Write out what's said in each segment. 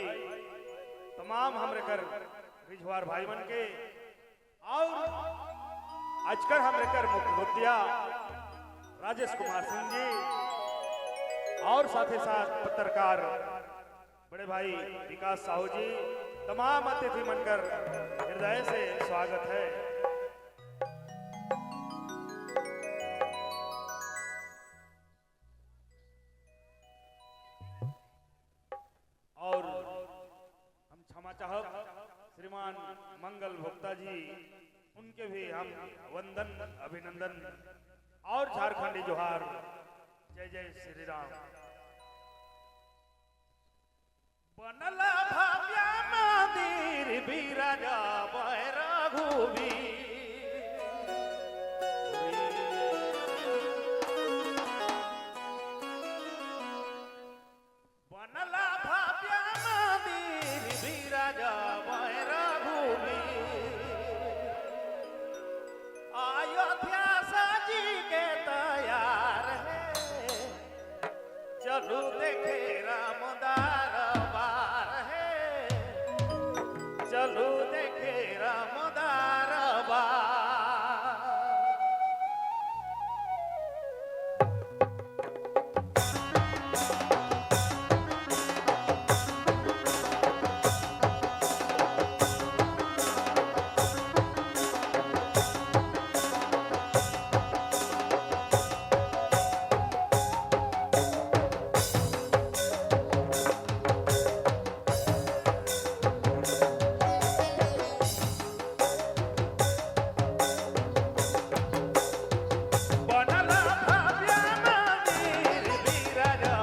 भाई, तमाम हमरे कर बिझवार भाई मन के और आजकल हमरे कर मुख्य मुखिया राजेश कुमार सिंह जी और साथ ही साथ पत्रकार बड़े भाई विकास साहू जी, तमाम अतिथि मनकर हृदय से स्वागत है। और हम क्षमा चाहब श्रीमान मंगल भोक्ता जी, उनके भी हम वंदन अभिनंदन और झारखंडी जोहार, जय जय श्री राम। बनला भव्य मंदिर बिराजा रघुवीर, बनला भव्य मंदिर बिराजा रघुवीर, अयोध्या सजी के तैयार है, चलू देखे राम दरबार है, चलू देखे राम दरबार। बनला भव्य मंदिर बिराजा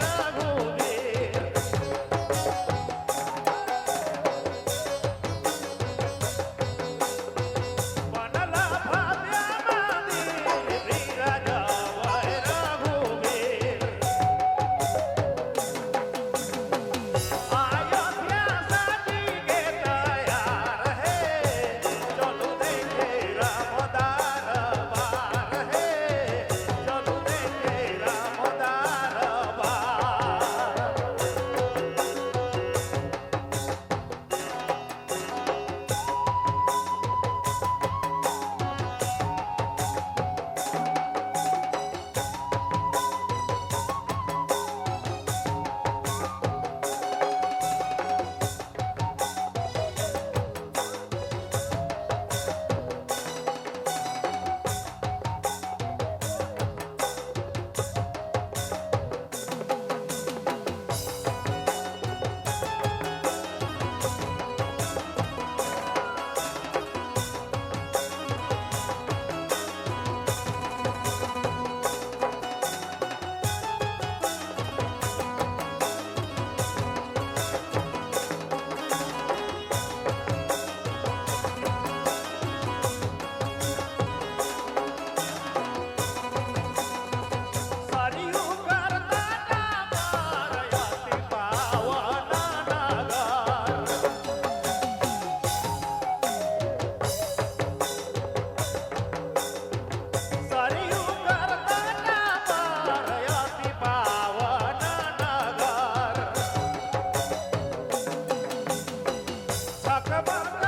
रघुवीर, बनला भव्य मंदिर बिराजा रघुवीर, अयोध्या सजी के तैयार है, चलू देखे राम दरबार है, चलू देखे राम दरबार। सरयू करता डाबर अति पावन नगर, सरयू करता डाबर अति पावन नगर, झकमक